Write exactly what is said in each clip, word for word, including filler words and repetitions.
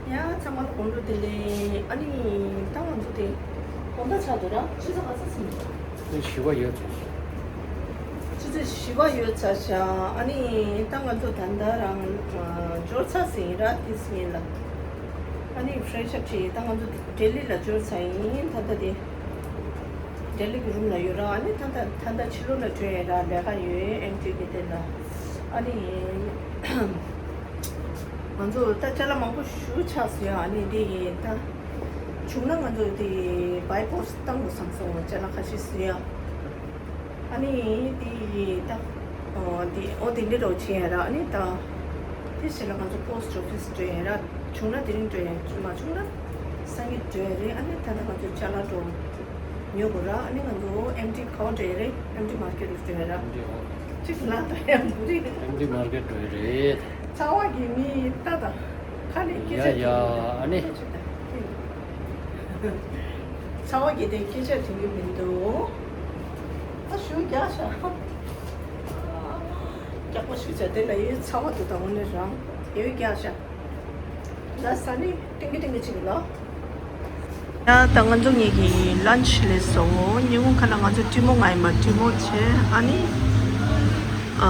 ཡ་ཚང་མ་ལ་དགོང་དྲོ་བདེ་ལེགས། ཨ་ནི་ད་ང་ཚོ་དེ་དགོང་དག་ཆགས་འདུག་ར། ཆུ་ཚོད་ག་ཚོད་ཟིན་འདུག་དེ་བཞི་པ་ཡོད་ཚར་ཤག་ཆུ་ཚོད་བཞི་པ་ཡོད་ཚར་ཤག་ཨ་ནི་ད་ང་ཚོ་ད་ལྟ་རང་འབྱོར་ཚར་ཟིན་ར། དེ་ཟིན་ལ་ཨ་ནི་ཕ་རེ་ཤི་ཨབ་བྱས། ད་ང་ཚོ་ལྡི་ལི་ལ་འབྱོར་ཚར་ཡིན། ད་ལྟ་དེ་ལྡི་ལི་གི་རུམ་ལ་ཡོད་ར། ཨ་ནི་ད་ལྟ་ད་ལྟ་ཕྱི་ལོགས་ལ་འགྲོ་ཡ་ར། ལས་ཀ་ཡོད་ཨེམ་ཊི་གི་དེ་ལ། ཨ་ནི་ང་ཚོ་ད་ཅ་ལག་མང་པོ་ཞེ་པོ་ཆགས་སོང་ཡ། ཨ་ནི་དེ་ད་བྱུང་ན་ང་ཚོ་དེ་བའི་པོ་སི་ཊི་བཏང་དགོས་བསམ་སོང་། ཅ་ལག་ཁ་ཤས་ཟིན་ཡ། ཨ་ནི་དེ་ད་ཨོ་དེ་ཨོ་དེ་འདྲ་རོ་བྱེད་ཡ་ར། ཨ་ནི་ད་དེ་བྱས་ལ་ང་ཚོ་པོ་སི་ཊི་ཨོ་ཕི་སི་འགྲོ་ཡ་ར། བྱུང་ན་དེ་རིང་འགྲོ་ཡ། མ་བྱུང་ན་སང་ཉིན་འགྲོ་ཡ་རེད། ཨ་ནི་ད་ལྟ་ང་ཚོ་ཅ་ལག་འགྲོ་ཉོ་དགོས་ར། ཨ་ནི་ང་ཚོ་ཨེམ་ཊི་ག་པར་འགྲོ་ཡ་རེད། ཨེམ་ཊི་མར་ཀེཊ་ལ་འགྲོ་ཡ་ར། ཨེམ་ཊི་ཨོ། གཅིག་ལ་ད་ཡང་མི་རིགས། ཨེམ་ཊི་མར་ཀེཊ་འགྲོ་ཡ་རེད། ཚ་བ་གི་མི་ལྟ་དང་། ཁ་ནས་སྐད་ཆ། ཡ་ཡ། ཨ་ནི་ཚ་བ་གི་དེ་སྐད་ཆ་དྲན་གི་མི་འདུག་ཨ་ཞུ་རྒྱག་ཤག་རྒྱག་པ་ཞུ་བྱ་དེ་ལ་ཡོད། ཚ་བ་འདུག་ད་འོ་ནས་རང་ཡོད་རྒྱག་ཤག་ལ་ས་ནི་ཏིང་གི་ཏིང་གི་ཅིག་ལ། ཡ་ད་ང་ཚོ་ངེད་ཀྱི་ལན་ཆི་ལས་སོ། ཉིན་གུང་ཁ་ན་ང་ཚོ་ཀྲི་མོ་ང་ཡིན་པ། ཀྲི་མོ་བྱས། ཨ་ནི་ཨ་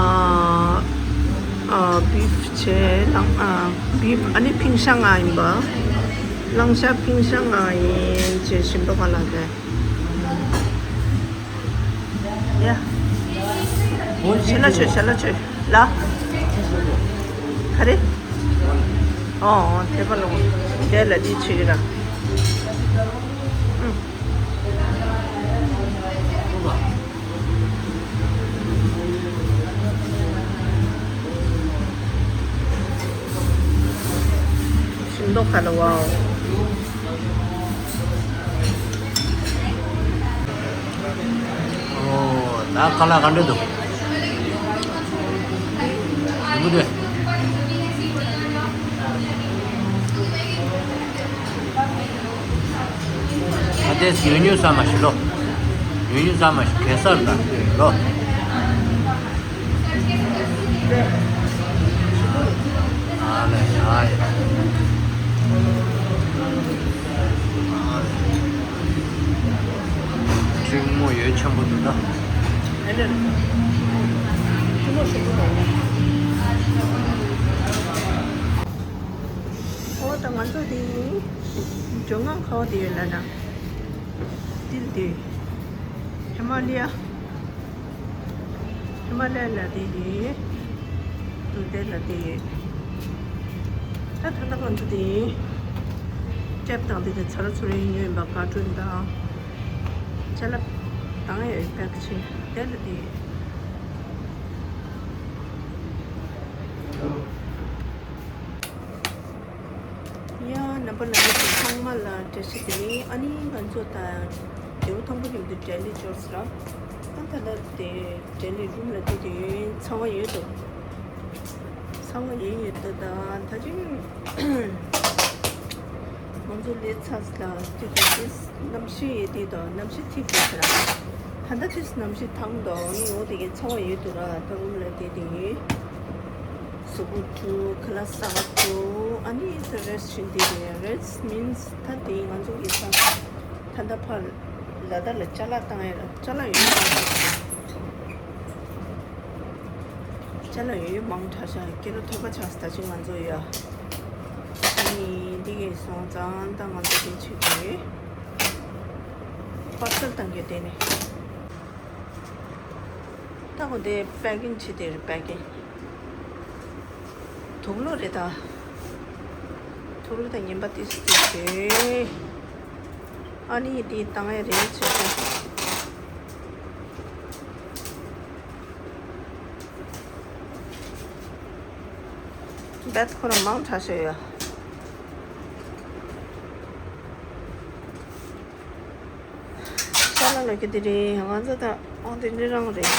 ཨ་བིཕ་བྱས། ལང་ཨ་བིཕ། ཨ་ནི་ཕིང་ཤང་ང་ཡིན་པ། ལང་ཤ་ཕིང་ཤང་ང་ཡིན་བྱས། ཞིམ་པོ་ག་ལ་རེད། ཡ། ཞལ་ལག་མཆོད། ཞལ་ལག་མཆོད་ལ། ག་རེ། ཨོ་ཨོ། དེ་པ་ལོ། དེ་ལ་འདི་བྱེད་ཀྱི་ར། ཨུ། ཞིམ་མདོག་ཁ་ལ་བའོ། ཨོ། ད་ཁ་ལག་ག་འདྲ་འདུག་ཞིམ་པོ་འདུག་ད་ལྟའི་ཉུང་ཉུང་ཟ་མ་ཤི་ལོ། ཉུང་ཉུང་ཟ་མ་ཤི། གེ་སར་དང་ལོ། ཨ་ལས། ཨ་ཡ། ཀྲིན་མོ་ཡོད་ཆེན་པོ་འདུག་ད། ཨ་ལས། ཀྲིན་མོ་ཞིག་འདུག་ད། ཨོ་ད་ང་ཚོ་དེ་ཇོ་ངག་ཁ་བ་དེ་ཡོད་ལ་ན། ཏིལ་དེ་ཧི་མ་ལ་ཡ། ཧི་མ་ལ་ཡ་ལ་དེ་ཡོད། དེ་ལ་དེ་ཡོད། ད་ད་ལྟ་ང་ཚོ་དེ་ཅེབ་དང་དེ་དེ་ཚ་ར་ཚུ་ར་ཡིན་ཡོད་པ། ཀ་ཀྲུན་དང་ཅ་ལག་དང་ཡོད་པེག་ཆེ་དེ་ལ་དེ་ཡོད། ཡ། རྣམ་པ་ལྷན་རྒྱས་ཚང་མ་ལ་བཀྲ་ཤིས་བདེ་ལེགས། ཨ་ནི་ང་ཚོ་ད་རྒྱལ་པོ་ཐང་པོ་མཉམ་དུ་ལྡི་ལི་འབྱོར་སོང་ལ། ཨ་ད་ལྟ་དེ་ལྡི་ལི་རུམ་ལ་བསྡད་དེ་ཡོད། ཚ་བ་ཡོད་འདུག་ཚ་བ་ཡོད་ཡོད་འདུག་ད་ད་ཅིང་ང་ཚོ་ལས་ཚར་ལ་བསྡད་དེ་གནམ་གཤིས་ཡོད་དེ་དང་གནམ་གཤིས་ཐིབས་དེ་ཟེར། ད་ལྟ་དེ་གནམ་གཤིས་ཐང་དང་ཨ་ནི་འོ་དེ་གའི་ཚ་བ་ཡོད་འདུག་ར། ད་རུམ་ལ་བསྡད་དེ་ཡོད། གཟུགས་པོ་བཀྲུ། ཁ་ལག་ཟ་བ་བཀྲུ། ཨ་ནི་ད་རེ་སི་ཊི་བྱེད་དེ་རེད། རེ་སི་ཊི་མིན་སི་ད་དེ་ང་ཚོ་གི་ས་ད་ལྟ་ཕར་ལ་དྭགས་ལ་ཅ་ལག་བཏང་ཡ་ལ་ཅ་ལག་ཡོད་མང་དྲགས་ཤག་ཅ་ལག་ཡོད་མང་དྲགས་ཤག་སྐྱེ་ལོ་ཐོས་པ་ཆགས་སུ་ད་ཅི་ང་ཚོ་ཡ། ཨ་ནི་འདི་གས་སོང་ཙང་ད་ང་ཚོ་དེ་བྱེད་དགོས། པར་སལ་བཏང་གི་དེ་ནས། ད་གོ་དེ་པེ་ཀིང་བྱེད་དེ་རེད། པེ་ཀིང་། དུག་ལོག་རེད་ད། དུག་ལོག་ད་ངན་པ་ཏིས་ཏིས་རེད། ཨ་ནི་དེ་བཏང་ཡ་རེད་བྱས་ཏེ། བེད་ཁོ་རང་མང་དྲགས་ཤག་ཡ། ཤ་ལ་ལ་གི་དེ་རེད། ང་ཚོ་ད་ཨང་དེ་འདྲ་རང་རེད།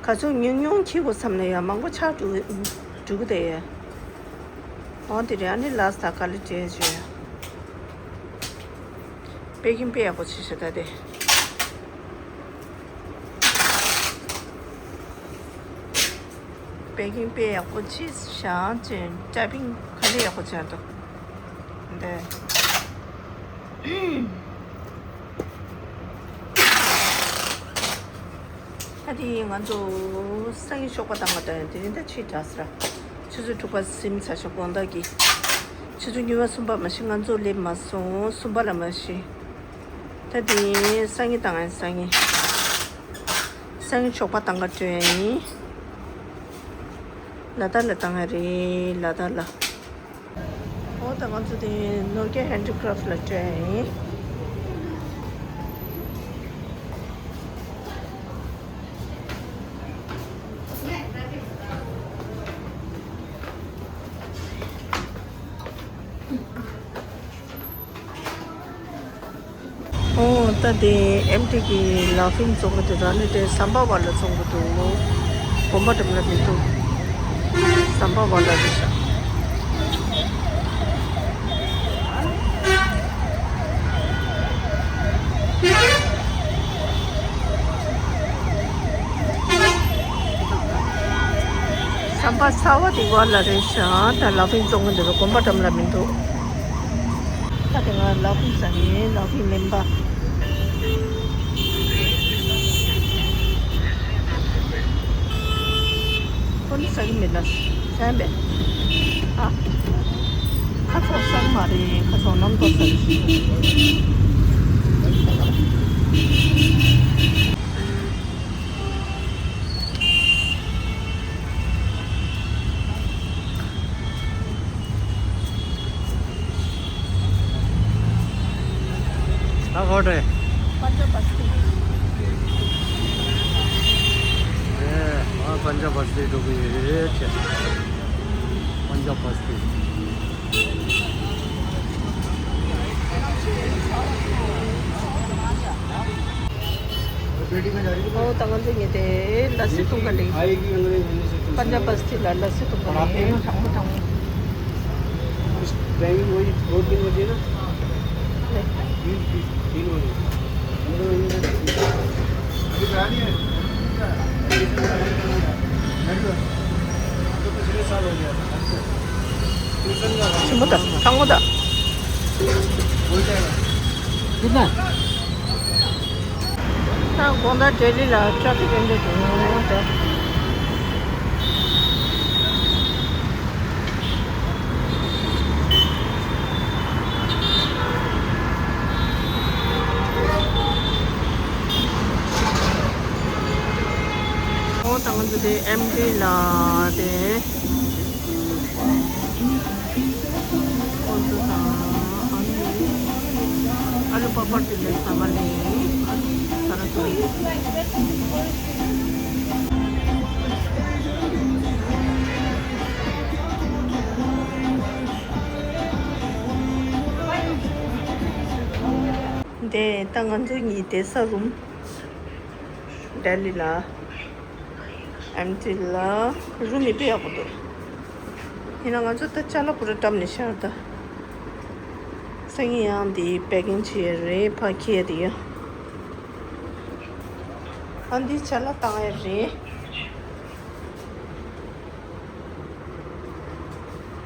ག་ཚོད་ཉུང་ཉུང་འཁྱེར་དགོས་བསམ་ན་ཡ་མང་པོ་ཆགས་འགྲོ་འགྲོ་གི་དེ་ཡ། ཨང་དེ་རེད། ཨ་ནི་ལ་ས་ག་ལེ་བྲེས་བྱོས། པེ་ཀིང་དཔེ་ཡག་པོ་བྱས་ཤག་ད་དེ། པེ་ཀིང་དཔེ་ཡག་པོ་བྱས་ཤག་ཅེ་ཊ་པིང་ག་ལེ་ཡག་པོ་བྱས་འདུག་ཨེ། ད་དེ་ང་ཚོ་སང་ཉིན་ཞོགས་པ་དང་ང་དང་དེ་རིང་ད་ཕྱི་དྲགས་ར། ཆུ་ཚོད་དྲུག་པ་ཟིན་ཚར་ཤག་དགོང་དག་གི། ཆུ་ཚོད་ཉི་མ་གསུམ་པ་མ་གཞི་ང་ཚོ་སླེབས་མ་སོང་། གསུམ་པ་ལ་མ་གཞི། ད་དེ་སང་ཉིན་དང་ཨ་སང་ཉིན། སང་ཉིན་ཞོགས་པ་དང་ག་སྤྲོད་ཡ་ཡིན། ལ་དྭགས་ལ་བཏང་ཡ་རེད། ལ་དྭགས་ལ། འོ་ད་ང་ཚོ་དེ་ནོར་རྒྱས་ཧེན་ཌི་ཀ་རབ་ལ་སྤྲད་ཡ་ཡིན། ཨོ་ད་དེ་ཨེམ་ཊི་གི་ལ་ཕིང་བཙོང་གི་འདུག་ར་ནི་དེ་ཟམ་པ་བར་ལ་བཙོང་གི་འདུག་དགོན་པ་འགྲམ་ལ་མི་འདུག་ཟམ་པ་བར་ལ་རེད་ཤག་ཟམ་པ་ཚ་བ་དེ་བར་ལ་རེད་ཤག་ད་ལ་ཕིང་བཙོང་གི་འདུག་དགོན་པ་འགྲམ་ལ་མི་འདུག་ད་དེ་ང་ལ་ཕིང་ཟ་ནི་ལ་ཕིང་ལེན་པ། ཁོ་ནི་ཟ་གི་མེད་ལ་ཟན་པས། ཨ། ཁ་ཚོགས་ཟ་གི་མ་རེད། ཁ་ཚོགས་རྣམ་རྟོག་ཟ་གི། ད་ག་རེད། པན་ཇ་པ་སི་ཏི། ཨེ། ཨ། པན་ཇ་པ་སི་ཏི་འགྲོ་གི་ཡོད་ཅེས། པན་ཇ་པ་སི་ཏི། ཨོ་ད་ང་ཚོ་ཉིན་དེ་ལ་སི་འཐུང་ག་ལེ། པན་ཇ་པ་སི་ཏི་ལ་ལ་སི་འཐུང་ག་ལེ། གྲང་མོ་གྲང་མོ། टाइमिंग वही दो तीन बजे ना। नहीं। तीन, तीन, तीन बजे। अभी कहाँ नहीं है? तो पिछले साल हो गया था। ट्यूशन का। ཆེན་པོ་དང་ཐང་མོ་དང་། हो जाएगा। ད་དགོང་དག་ལྡི་ལི་ལ་ཊ་ཕིག་དེ་འདྲ་འདུག་ད། ཨོ་ད་ང་ཚོ་དེ་ཨེམ་ཌི་ལ་དེ། ཁོ་ཚོ་དང་ཨ་ནི་ཨ་ལུ་པ་པར་དེ་ལས་ས་མ་ལེ་ས་ར་སོ་ཡི། དེ་ད་ང་ཚོ་གཉིས་བསྡད་ས་རུམ། ལྡི་ལི་ལ། ཨེམ་ཊི་ལ་རུམ་མི་དཔེ་ཡག་པོ་འདུག་ཡིན་ན་ང་ཚོ་ད་ཅ་ལག་པུ་ར་བཀྲམ་ནས་ཤར་ད། སང་ཉིན་ཡང་འདི་པེ་ཀིང་བྱེད་ཡ་རེད། ཕར་འཁྱེར་ཡ་དེ་ཡ། ཨ་འདི་ཅ་ལག་བཏང་ཡ་རེད།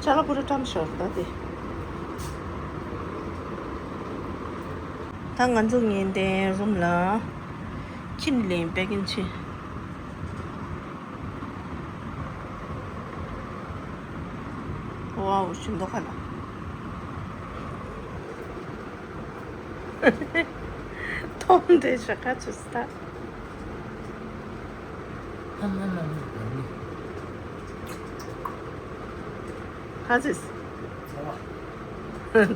ཅ་ལག་པུ་ར་བཀྲམ་ཤར་ད་དེ། ད་ང་ཚོ་ཉིན་དེ་རུམ་ལ། ཁྱིམ་ལེན་པེ་ཀིང་ཆེ། ཝའོ་ཞིམ་མདོག་ཁ་ལ། ཐོམ་དེ་ཞག་ཁ་ཆུ་སྟ། ཧ་ཟིས།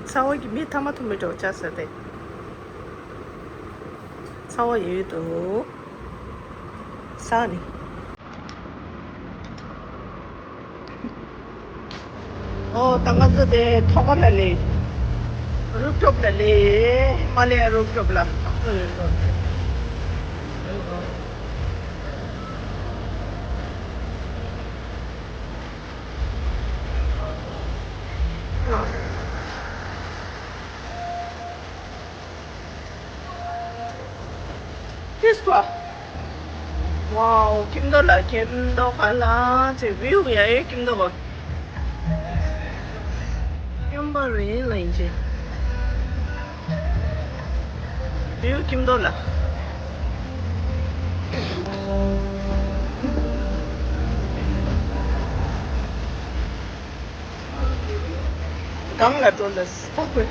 ཚ་བ་གི་མི་ཐ་མ་ཐུ་མི་འགྲོ་ཆ་ཟེར་ཏེ། ཚ་བ་ཡོད་དོ། ས་ནི། ཨོ་ད་ང་ཚོ་དེ་ཐོག་ཁ་ལ་ལེ། རུབ་ཊོབ་ལ་ལེ། མ་ལེ་རུབ་ཊོབ་ལ། This one. Wow, ཁྱིམ་ཐོག་ལ་ཁྱིམ་ཐོག་ག་ལ་ཚེ་བིའུ་ཡ་ཡེ་ཁྱིམ་ཐོག་ག་མ་རེད་ལ་ཡིན་ཅེ། བེའུ་ཁྱིམ་དུ་ལ། གང་ལ་འགྲོ་ལ་ས་གོས།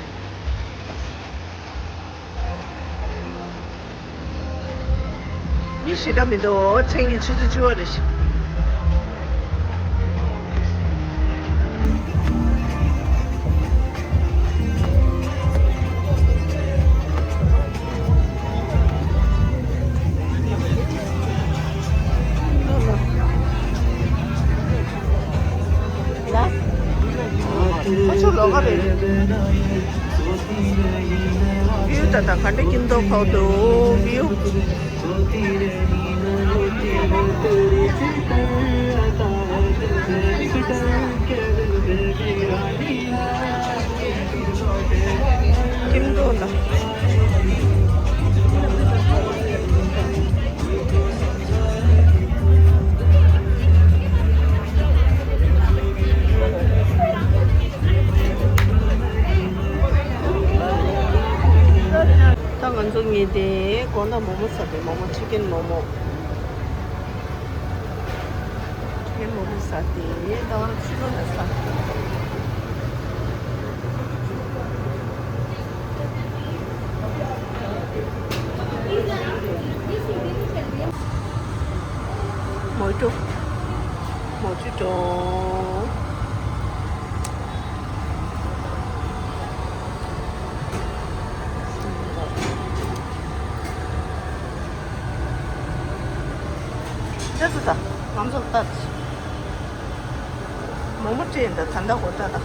མི་ཞེ་དྲག་མི་འདུག་མཚན་གྱི་ཆུ་ཚོད་བཅུ་པ་རེད་ཤག་ཨ་ཆུ་ལོག་ག་རེད། བེའུ་ད་ད་ག་འདྲ་ཁྱིམ་ཐོག་ཁོག་འདུག་བེའུ། ཁྱིམ་ཐོག་ལ། ད་ང་ཚོ་ངེས་ཏེ་དགོང་དག་མོག་མོག་ཟ་སྟེ། མོག་མོག་ཅི་ཀེན་མོག་མོག་ཅི་ཀེན་མོག་མོག་ཟ་སྟེ་ད་ཕྱི་ལོགས་ལ་ཟ། མོ་ཊ། མོ་ཊ། ཅི་ཟེར་ད། ང་ཚོ་ལྟ། མོག་མོག་སྤྲད་ཡིན་ད། ད་ལྟ་གོ་ལྟ་ད།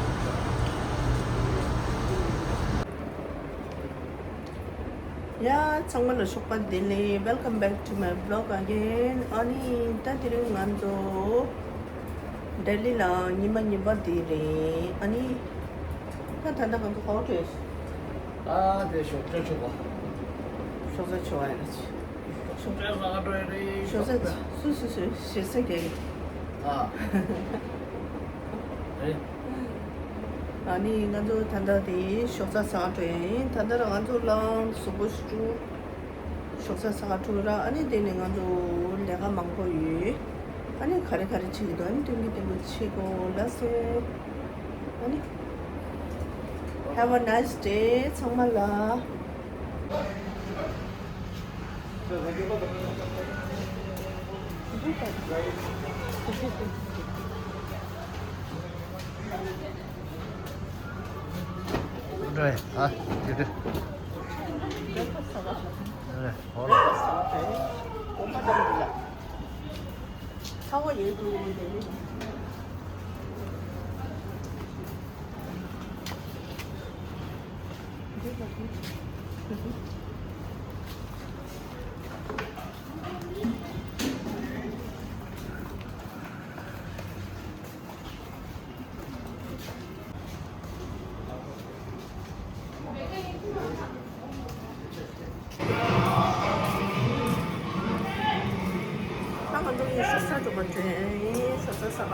ཡ། ཚང་མ་ལ་ཞོགས་པ་བདེ་ལེགས། Welcome back to my vlog again. ཨ་ནི་ད་དེ་རིང་ང་ཚོ་ལྡི་ལི་ལ་ཉི་མ་གཉིས་པ་དེ་རེད། ཨ་ནི་ད་ད་ལྟ་ང་ཚོ་ག་པར་འགྲོ་ཡོད། ཨ་དེ་ཞོགས་ཇ་མཆོད་པ། ཞོགས་ཇ་མཆོད་པ་ཡིན་ན་ཅི། ཞོགས་ཇ་ཟ་ག་འགྲོ་ཡོད་རེད། ཞོགས་ཇ་སུ་སུ་སུ་ཞེ་ས་རྒྱག་གི། ཨ། རེད། ཨ་ནི་ང་ཚོ་ད་ལྟ་དེ་ཞོགས་ཇ་ཟ་ག་འགྲོ་ཡིན། ད་ལྟ་ར་ང་ཚོ་ལ་གཟུགས་པོ་ཞིག་བཀྲུ། ཞོགས་ཇ་ཟ་ག་འགྲོ་ར། ཨ་ནི་དེ་ནས་ང་ཚོ་ལས་ཀ་མང་པོ་ཡོད། ཨ་ནི་ག་རེ་ག་རེ་བྱེད་ཀྱི་འདུག་ཨ་ནི་ཐུང་གི་ཐུང་གི་བྱེད་དགོས་ལ་སེ། ཨ་ནི། Have a nice day ཚང་མ་ལ། རེད་ཨ། ཡོད་རེད། རེད་ཧོ་ལ། ཚ་བ་ཡོད་འགྲོ་ཡོད་མི་འདུག་ད་ང་ཚོ་ཡི་ཞོགས་ཇ་འགྲོ་ག་འགྲོ་ཡིན། ཞོགས་ཇ་ཟ་ག་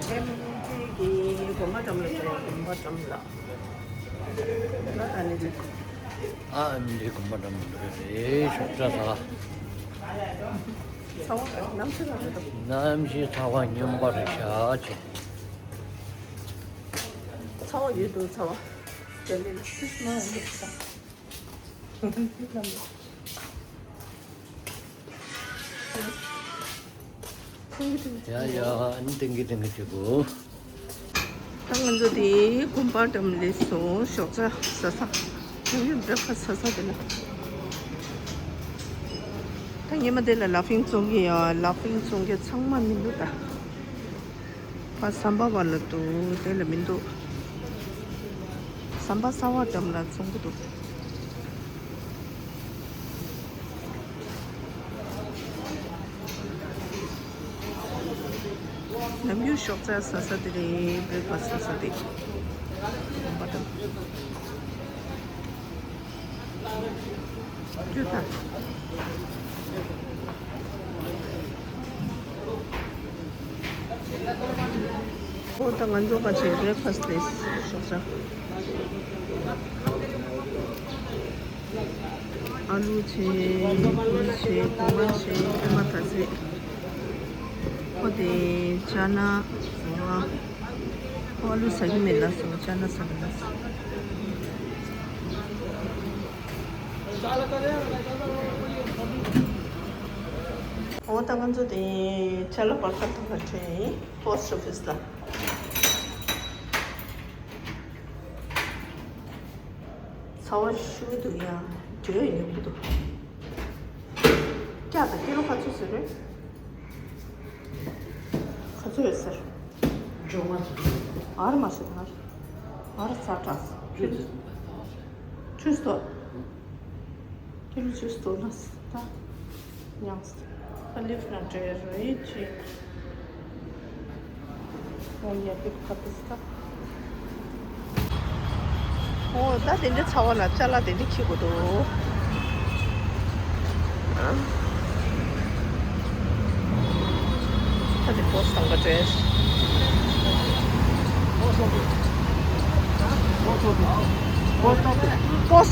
ཨེམ་ཌི་གི་དགོན་པ་འགྲམ་ལ་འགྲོ། དགོན་པ་འགྲམ་ལ། ད་ད་ནི་ཅི། ཨ་ཨེམ་ཌི་དགོན་པ་འགྲམ་ལ་འགྲོ་གི་རེད། ཞོགས་ཇ་ཟ་ག་ཚ་བ་གནམ་གཤིས་ལ་རེད་དོ། གནམ་གཤིས་ཚ་བ་སྙོམས་པ་རེད་ཤག་ཅེ། ཚ་བ་ཡོད་འདུག་ཚ་བ། དེ་ལས་ལ་སྲིད་མ་འདུག་ས། ཡ་ཡ། ཨ་ནི་ཏིང་གི་ཏིང་གི་བྱེད་དགོས། ད་ང་ཚོ་དེ་དགོན་པ་འགྲམ་སླེབས་སོང་། ཞོགས་ཇ་ཟ་ས། ང་ཡི་བྲེག་ཕ་སི་ཊི་ཟ་ས་དེ་ལ། ད་ཉི་མ་དེ་ལ་ལ་ཕིང་བཙོང་གི་ཡོད། ལ་ཕིང་བཙོང་མཁན་ཚང་མ་མི་འདུག་ད། ཕ་ཟམ་པ་བ་ལ་འདུག་དེ་ལ་མི་འདུག་ཟམ་པ་གསར་པ་འགྲམ་ལ་བཙོང་གི་འདུག་ནམ་རྒྱུན་ཞོགས་ཇ་ཟ་ས་དེ་རེད། བྲེག་ཕ་སི་ཊི་ཟ་ས་དེ། ཟམ་པ་འགྲམ། རྒྱུ་དང་། ཨོ་ད་ང་ཚོ་ཁ་ཆེ་བྷི་རེག་ཕ་སི་ཊི་དེ་ཤོག་ཤ། ཨ་ལུ་ཆེ། ཀུ་རེ་ཆེ། གོ་མ་ཆེ། ཨེ་མ་ཐ་ཚེ། ཨོ་དེ་ཅ་ན། ཨོ་ཨ་ལུ་ཟ་གི་མེད་ལ་སོ། ཅ་ན་ཟ་གི་ལ་སོ། ཨོ་ད་ང་ཚོ་དེ་ཅ་ལག་པར་ཁ་ཐོག་ལ་ཁྲིད་ཡིན། པོ་སི་ཊི་ཨོ་ཕི་སི་ལ། ཚ་བ་ཤུགས་འདུག་ཡ། འགྲོས་ཡོང་གི་འདུག་སྐྱག་དང་ཀི་ལོ་ག་ཚོད་ཟེར་རེད། ག་ཚོད་ཡོད་ཟེར། ཇོ་མ་ཚོད། ཨར་མ་ཤེས་ཨར། ཨར་ཚ་དྲགས། ཇུས་ཚོད། ཇུས་ཏོ། ཀི་ལོ་ཇུས་ཏོ་ན་ད། ཡང་ས་ལིབ་ན་འདྲེ་རེད་ཅི། ཨོ་ཡ་པི་ཁ་པི་སྟ། ཨོ་ད་དེ་འདྲ་ཚ་བ་ལ་ཅ་ལག་དེ་འདྲ་ཁྱི་གོ་དོ། ཨ། ད་དེ་པོ་སི་ཊི་དང་ག་འདྲ། པོ་སི་ཊི་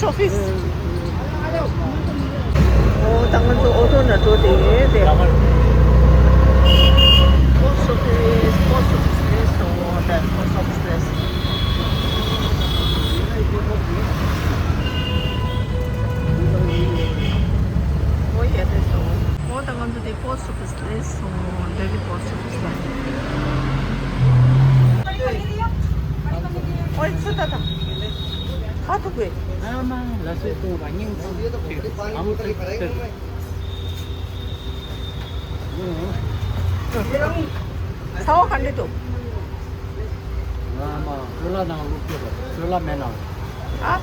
ཨོ་ཕི་སི། ཨོ་ད་ང་ཚོ་ཨོ་ཊོ་ནང་འགྲོ་དེ་དེ། པོ་སི་ཊི་ཨོ་ཕི་སི། པོ་སི་ཊི་ཨོ་ཕི་སི་རེད་སོང་། ཨོ་ད་པོ་སི་ཊི་ཨོ་ཕི་སི་རེད་སོང་། ཨོ་ཡ་རེད་སོང་། ཨོ་ད་ང་ཚོ་དེ་པོ་སི་ཊི་ཨོ་ཕི་སི་རེད་སོང་། འདི་གི་པོ་སི་ཊི་ཨོ་ཕི་སི་ལ། ཨོ་ཡ་ཚུར་ལྟ་ད། ཁ་ཐུག་པས། ཨ་མ་ལ་སོས་བཏུང་བ་སྙིང་ཐང་ཆེ་ཨ་མ་ཚིག་ཚིག་ཚ་བ་ག་འདྲ་འདུག་ཨ་མ་ཀོ་ལ་ནང་བླུགས་རྒྱུ་རེད། ཀོ་ལ་མེ་ནང་། ཨ།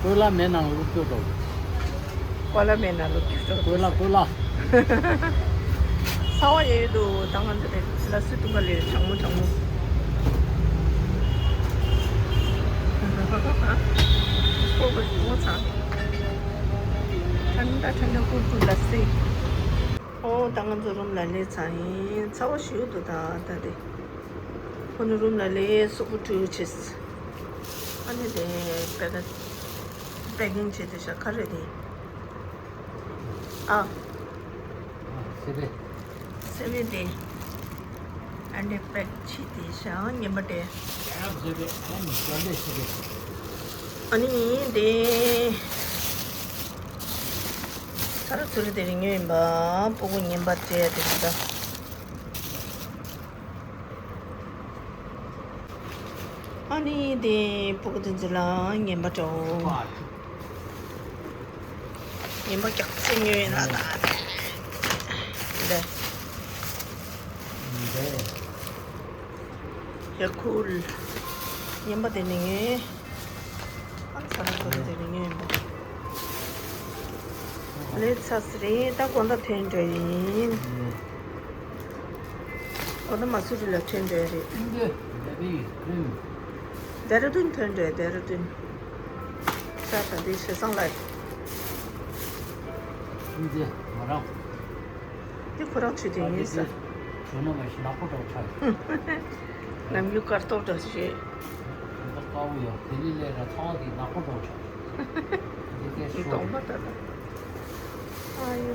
ཀོ་ལ་མེ་ནང་བླུགས་རྒྱུ་རེད། ཀོ་ལ་མེ་ནང་བླུགས་རྒྱུ་རེད། ཀོ་ལ་ཀོ་ལ། ཚ་བ་ཡོད་འདུག་ད་ང་ཚོ་དེ་ལ་སུ་དུང་ག་ལས་གྲང་མོ་གྲང་མོ། ཁོ་གོ་ངོ་ཚ། ཁྲན་ཏ་ཁྲན་ཏ་ཀུར་ཀུར་ལ་སི། ཨོ་ད་ང་ཚོ་རུམ་ལ་སླེབས་ཚར་ཡིན། ཚ་བ་ཞེ་པོ་འདུག་ད་ད་དེ། ཁོ་ནི་རུམ་ལ་སླེབས་སོག་པོ་ཁྲུས་བྱས། ཨ་ནི་དེ་པེ་ཀ་པེ་ཀིང་བྱས་ཏེ་ཤ་ཁ་རེད་དེ། ཨ། སེ་བེ། སེ་བེ་དེ། ཨ་ནི་པེག་ཆི་དེ་ཤ་ངན་པ་དེ། ཨ་ནི་དེ། ཁ་ར་ཚུར་དེ་རིང་ཡོད་ཡིན་པ། སྤུ་གུ་ངན་པ་སྤྲད་དེ་རིང་ད། ཨ་ནི་དེ་སྤུ་གུ་དེ་ཚོ་ལ་ངན་པ་འདྲ་བོ། ངན་པ་རྒྱག་ཚེ་ཉོས་ཡིན་ན་ད། འདི། འདི། ཡ་ཁུལ། ངན་པ་དེ་ནི་ངས། ཨ་ཚ་ར་ཁུལ་དེ་ནི་ངས་ཡིན་པ། ལས་ཚ་སི་རེད། ད་དགོང་དག་ཐོན་འགྲོ་ཡིན། ཨོ་ན་མ་སུ་རི་ལ་ཐོན་འགྲོ་ཡ་རེད། ཌེ་ར་ཌུན་ཐོན་འགྲོ་ཡ། ཌེ་ར་ཌུན། ཤ་ད་འདི་ཞེ་སང་ལ། འདི་ཁོ་རང་ཆུ་དེ་ཡིན་ས། ནམ་རྒྱུན་དཀར་ཏོག་འདྲ་ཞིག་རེད། དཀར་པོ་ཡོད། དེ་ལི་ལས་ར་ཚ་བ་གི་ནག་པོ་འདྲ་ཞིག་འདི་གདོང་པ་ལྟ་ལ། ཨ་ཡོ།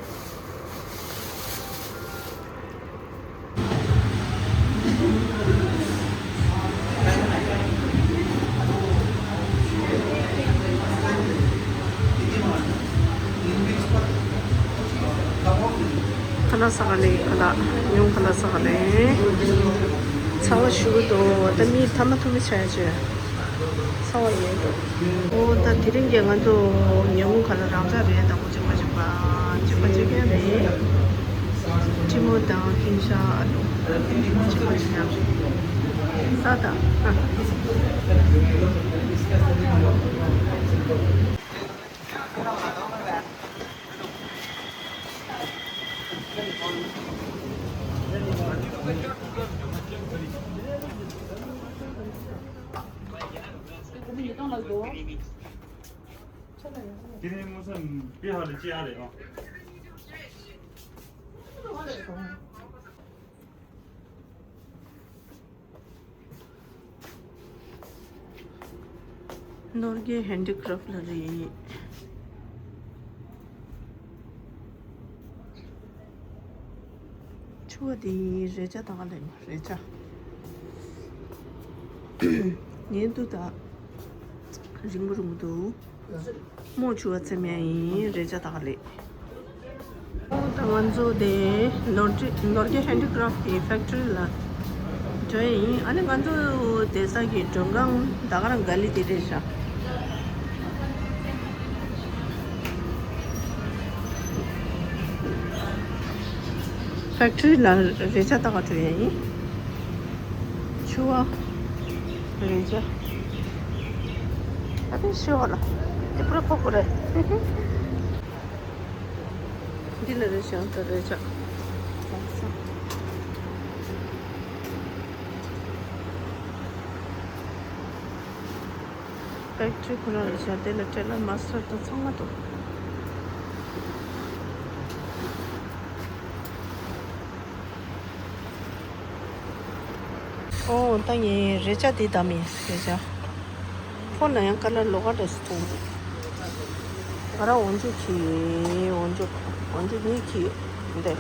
ཁ་ལག་ཟ་ག་ལེ། ཁ་ལག་ཉུང་ཁ་ལག་ཟ་ག་ལེ། ཚ་བ་ཞུ་གི་འདུག་ད་མི་ཐ་མ་ཐུ་མི་ཆ་ཡ་ཆོས། ཚ་བ་ཡོད་འདུག་ཨོ་ད་དེ་རིང་གི་ང་ཚོ་ཉོ་མཁན་ཁ་ལག་རང་འཇགས་རེད། དང་པོ་གཅིག་པ་གཅིག་པ་གཅིག་པ་གཅིག་རྐྱང་རེད། ཀྲི་མོ་དང་ཀིན་ཤ་ཨ་ལུ་གཅིག་པ་གཅིག་རྐྱང་རེད། ས་དང་། ནོར་གྱི་ཧེན་ཌི་ཀྲབ་ལ་རེད། ཕྱུ་པ་དེ་རས་ཆ་ད་ག་ལེན་རས་ཆ། ངའི་འདུག་ད། རིང་པོ་རིང་པོ་འདུག་མོ་ཕྱུ་པ་ཚེ་མེད་ཡིན་རས་ཆ་ད་ག་ལེ། ད་ང་ཚོ་དེ་ནོར་ནོར་གྱི་ཧེན་ཌི་ཀྲབ་ཀྱི་ཕེག་ཊི་རི་ལ་འགྲོ་ཡིན། ཨ་ནི་ང་ཚོ་བསྡད་ས་གི་མགྲོན་ཁང་ད་ག་རང་ག་ལི་དེ་རེད་ཤག་ཕེག་ཊི་རི་ལ་རས་ཆ་ད་ག་འགྲོ་ཡ་ཡིན། ཕྱུ་པ་རས་ཆ། ཨ་ནི་ཤི་བ་ལ་དེ་པུ་ར་ཕོག་པོ་རེད། འདི་ལ་རས་ཆ་ད་རས་ཆ། ཕེག་ཊི་རི་ཁོ་ན་རས་ཆ་དེ་ལ་ཊེ་ལར་མ་སི་ཊར་དང་ཚང་མ་འདུག་ཨོ་ད་ངས་རས་ཆ་དེ་བདམས་ཡིན་རས་ཆ། ཁོ་ན་ཡང་ཀ་ལར་ལོགས་ཀ་འདྲ་ཞིག་མཐོང་འདུག་ང་རང་འོན་ཆུ་གི་འོན་ཆུ་འོན་ཆུ་གཉིས་གི་འདི་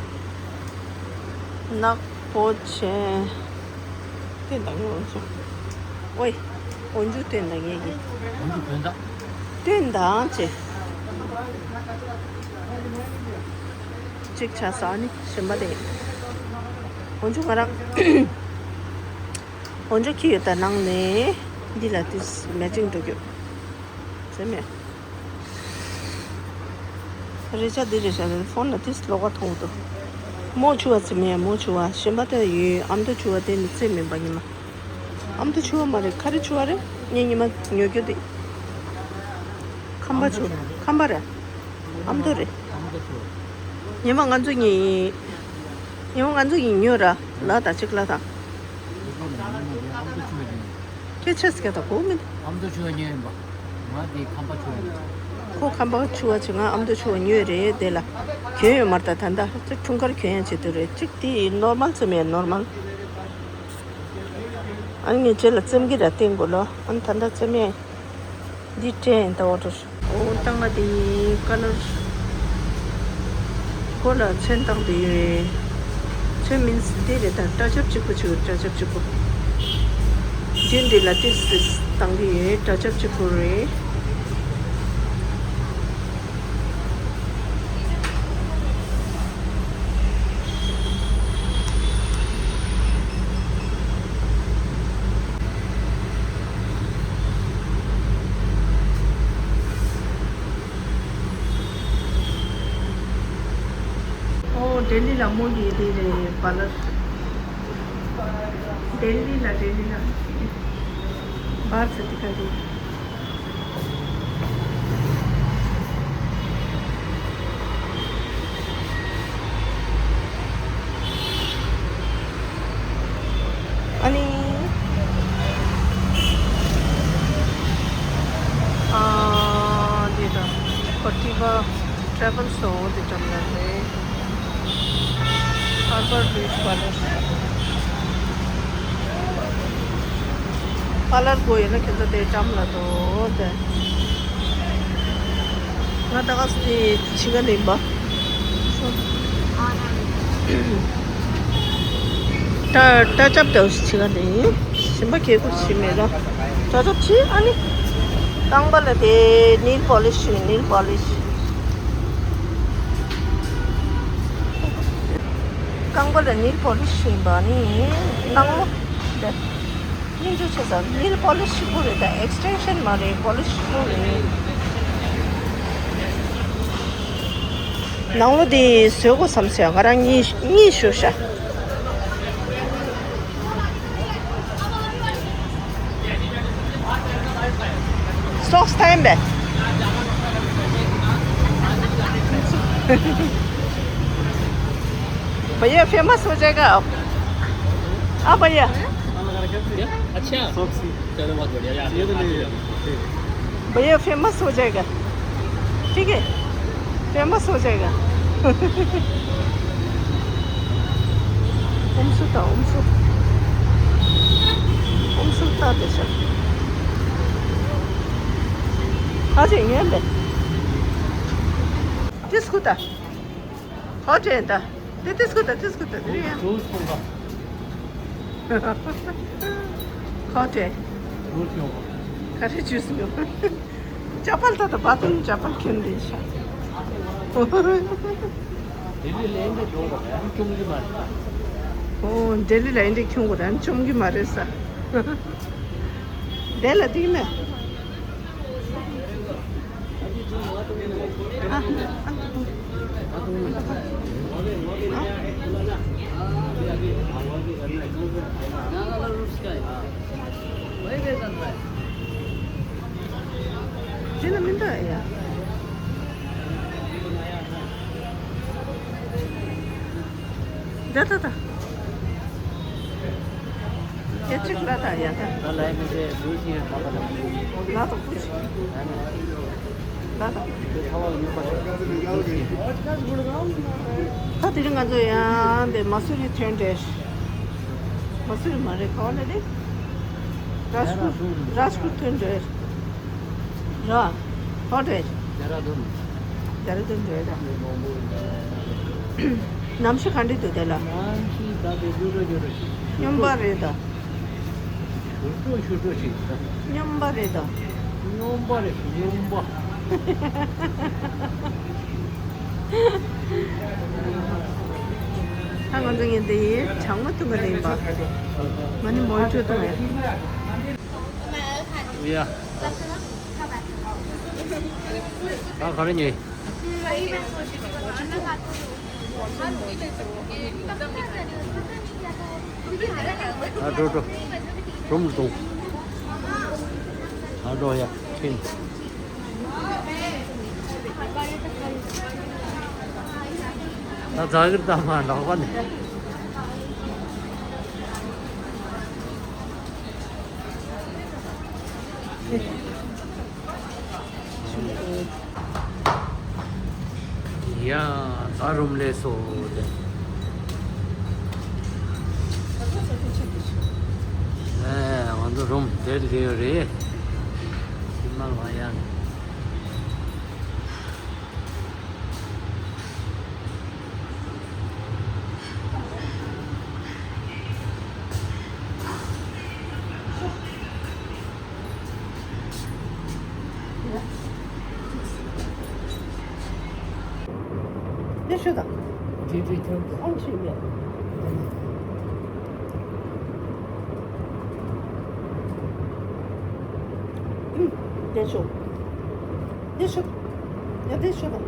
ནག་པོ་ཆེ་སྟོན་དང་ངེས་འོན་ཆུ། ཨོའི་འོན་ཆུ་སྟོན་དང་ངེས་ཀྱི། འོན་ཆུ་གོན་དང་། སྟོན་དང་ཅེ། གཅིག་ཆ་ས་ནི་གཞན་པ་དེ། འོན་ཆུ་ང་རང་། འོན་ཀྱང་ཁྱི་ཡོད་ད་ནང་ནས་འདི་ལ་དུས་མེ་ཅིང་འགྲོ་རྒྱུ་ཟེར་མེད། རེ་ཆ་འདི་རེ་ཆ་ནས་ཕོན་ལ་དུས་ལོག་པ་མཐོང་འདུག་མོ་ཆུ་བ་ཚེ་མེད་མོ་ཆུ་བ་གཞན་པ་ད་ཡོད། ཨ་མདོ་ཆུ་བ་དེ་ནི་ཚེ་མེད་པ་ཉི་མ། ཨ་མདོ་ཆུ་བ་མ་རེད་ཁ་རི་ཆུ་བ་རེད། ངས་ཉི་མ་ཉོ་རྒྱུ་དེ། ཁམས་པ་ཆུ་ཁམས་པ་རེད། ཨ་མདོ་རེད། ཉི་མ་ང་ཚོ་གཉིས། ཉི་མ་ང་ཚོ་གཉིས་ཉོས་ར་ལ་ད་ཅིག་ལ་ད། སྐད་ཆ་ཟེར་ད་གོ་མི་འདུག་ཨ་མདོ་ཆུ་བ་ཉོས་ཡིན་པ། ང་དེ་ཁམས་པ་ཆུ་བ་ཡིན། ཁོ་ཁམས་པ་ཆུ་བ་ཆེ་ང་ཨ་མདོ་ཆུ་བ་ཉོས་རེད་དེ་ལ། གྱོན་ཡོད་མ་རེད་ད་ད་ལྟ་ཁྱོད་འཁྲུངས་སྐར་གྱོན་ཡ་བྱེད་དུ་རེད་ཅིག་དེ་ནོར་མལ་ཙམ་ཡ་ནོར་མལ། ཨ་ནི་ངས་རྗེས་ལ་བཙེམ་གི་ར་བསྟན་དགོས་ལོ་ཨ་ནི་ད་ལྟ་བཙེམ་ཡ། འདི་སྤྲད་ཡིན་ད་འོ་འགྲོ། འོ་ད་ང་དེ་ཀ་ལར་གོ་ལ་ཚོན་བཏང་དེ་ཡོད། ཚོན་མིན་སི་དེ་རེད་ད་སྐྲ་རྒྱབ་གཅིག་པུ་བྱེད་སྐྲ་རྒྱབ་གཅིག་པུ། རྒྱུན་འདི་ལ་ཏིས་ཏིས་བཏང་གི་ཡོད་སྐྲ་རྒྱབ་གཅིག་པུ་རེད། ཨོ་ལྡི་ལི་ལ་མོ་ཡི་དེ་རེད་པ་ལར། ལྡི་ལི་ལ་ལྡི་ལི་ལ་བར་ཚ་དི་ཀ་རེད། ཨ་ནི། ཨ་འདི་ད་ཁོ་ཏི་བ་ཊེ་བལ་སོ་འདི་ཙམ་ལ་རེད། ཧར་བར་བྷི་ཆི་པ་ལར། པ་ལར་དགོས་ཡོད་ན་ཁྱེད་ཚོ་དེ་འགྲམ་ལ་འགྲོ་དེ། ང་ད་ག་སེ་ཕྱི་ག་ནས་ཡིན་པ། ད་ད་ཅབ་དེ་ཕྱི་ག་ནས་ཡིན། ཞིམ་པ་གས་ཁུར་ཞིམ་མེད་ད། ད་ཅབ་ཕྱི་ཨ་ནི། རྐང་པ་ལ་དེ་ནིལ་པོ་ལིཤ་ཡིན་ནིལ་པོ་ལིཤ། རྐང་པ་ལ་ནིལ་པོ་ལིཤ་ཡིན་པ་ནི། ནང་ལོ། དེ། སྙིང་རྗེ་ཆེ་ས་ནིལ་པོ་ལིཤ་ཞིག་པོ་རེད་ད་ཨེག་སི་ཊེན་ཤན་མ་རེད་པོ་ལིཤ་ཞིག་པོ་རེད། ནང་ལོ་དེ་བཟོས་གོ་བསམ་སོང་ང་རང་གཉིས་གཉིས་ཞུ་ཤ། སོགས་ཐེམ་པས། भैया फेमस हो जाएगा आप। हाँ भैया। अच्छा। चलो बहुत बढ़िया यार। भैया फेमस हो जाएगा। ठीक है। फेमस हो जाएगा। ཨུམ་སུ་དང་ཨུམ་སུ། ཨུམ་སུ་ལྟ་དེ་ཤ། ཨ་ཅེ་ངན་པས། ཏིས་ཁུ་ད། ཧོ་ཏྲེ་ད། ཏི་ཏིས་ཁུ་ད་ཏིས་ཁུ་ད་དེ་རེད་ཡ། ཇུས་ཁོང་ག། ཧོ་ཏྲེ། ཇུས་ཡོང་ག། ག་རེ་ཇུས་ཡོང་། ཅ་པལ་ད་ད་བ་དུན་ཅ་པལ་ཁྱོན་དེ་ཤ། ལྡི་ལི་ལ་ཨེ་འདྲ་ཁྱོང་ག་ཨ་ནི་བཅོམ་གི་མ་རེད། ཨོ་ལྡི་ལི་ལ་ཨེ་འདྲ་ཁྱོང་ག་ཨ་ནི་བཅོམ་གི་མ་རེད་ས། དེ་ལ་དེ་མེད། དེ་ལ་མི་འདུག་ཡ། ད་ད་ད། ཡ་གཅིག་ལ་ད་ཡ་ད། ད་ལ་ཡ་མི་ཚེ་ལུས་ཤིང་ཡ་ད་ད་ལ། ལ་ད་ཀུ་ཅི། ལ་ད། ད་དེ་རིང་ང་ཚོ་ཡང་དེ་མ་སུ་རི་ཐོན་འདྲེ། མ་སུ་རི་མ་རེད་ག་བ་ལ་རེད། རཱཇ་ཁུར། རཱཇ་ཁུར་ཐོན་འདྲེ། ར། ཧོ་ཏྲེ། ཌེ་ར་ཌུན། ཌེ་ར་ཌུན་འགྲོ་ཡ་ད། གནམ་གཤིས་ག་འདྲ་འདུག་དེ་ལ། གནམ་གཤིས་ད་དེ་ཡུར་རོ་ཡུར་རོ་ཞིག་སྨྱོན་པ་རེད་ད། ཞུ་ཏོ་ཞུ་ཏོ་ཞིག་ད། སྨྱོན་པ་རེད་ད། སྨྱོན་པ་རེད་སྨྱོན་པ། ད་ང་ཚོ་ངས་འདི་ཡི་གྲང་མོ་འཐུང་གི་ཡིན་པ། ང་ནི་མོ་ཧི་ཏོ་འཐུང་ཡ། ཡ། ད་ག་རེ་ཉོས། ད་འགྲོ་འགྲོ། རུམ་འགྲོ། ད་འགྲོ་ཡ། ཕིན། ད་ཛ་གིར་ད་མ་ལོག་པ་ནི། ཡ། ད་རུམ་ལས་སོ་དེ། ཨེ། ང་ཚོ་རུམ་དེར་སླེབས་ཡོད་རེད། ཕྱི་མ་ལ་ཡང་། འདི་ཤོད་དང་། འདི་འདི་ཐོན་ཏེ། ཨང་ཆི་མེད། ཨུམ། འདི་ཤོད། འདི་ཤོད། ཡ་འདི་ཤོད་དང་།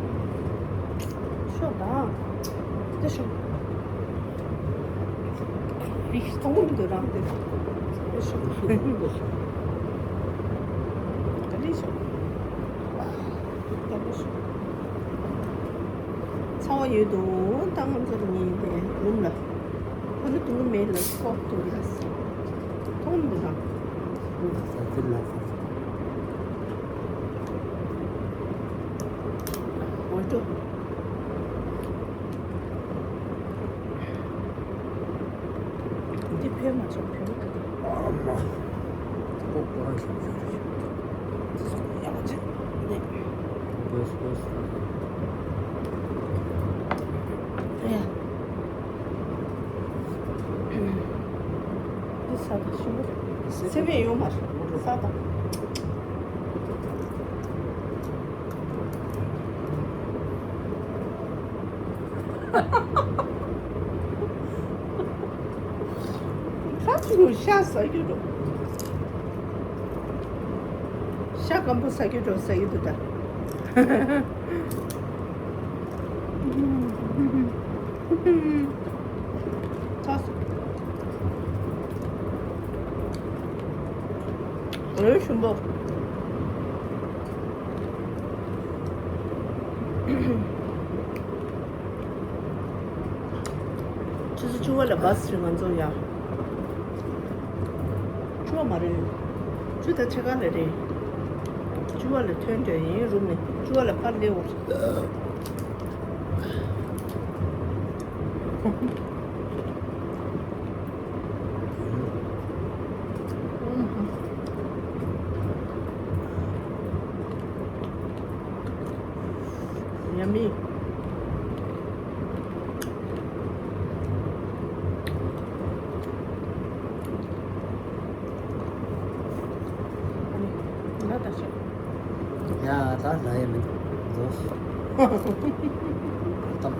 ཤོད་དང་། འདི་ཤོད། རིགས་མཐོང་གི་མི་འདུག་རང་དེ། འདི་ཤོད། འདི་ཤོད། ག་འདྲ་ཤོད། ག་འདྲ་ཤོད། ཚ་བ་ཡོད་དོ། ད་ང་ཚོ་ལ་ཉིན་དེ་རུམ་ལ། ཁོ་ནི་དུང་མེད་ལ་ཤོག་དུང་ལ། མཐོང་མི་འདུག་རང་། ས་ཚིལ་ལ་ས་ཚིལ། འོ་ཅོ། འདི་ཕན་མ་ཆོག་ཕན་མ་ཐུབ། ཨ་མ། ཁོ་ཁོ་རང་ཤོག་ཤོག་ཤོག་ཡག་པོ་བྱས་ནས། བོས་བོས། ཡ། འདི་ས་དང་ཤིང་བུ་སེ་བས་ཡོང་མ་རེད་ས་དང་། ཁ་ཆུ་ཤ་ཟ་རྒྱུ་འགྲོ། ཤ་སྐམ་པོ་ཟ་རྒྱུ་འགྲོ་ཟ་ཡི་འདུག་ད། ཚ་སོ། འོད་ཞུམ་པོ། ཆུ་ཚོད་བཅུ་པ་ལ་བྷ་སི་རེད་ང་ཚོ་ཡ། བཅུ་པ་མ་རེད། བཅུ་དང་ཕྱེད་ཀ་ལ་རེད། བཅུ་པ་ལ་ཐོན་འདྲ་ཡིན་རུམ་ནས་བཅུ་པ་ལ་ཕར་སླེབས་འོང་། Yummy. ཡ། ད་ལ་ཡ་མིན། འགྲོ། ཏམ།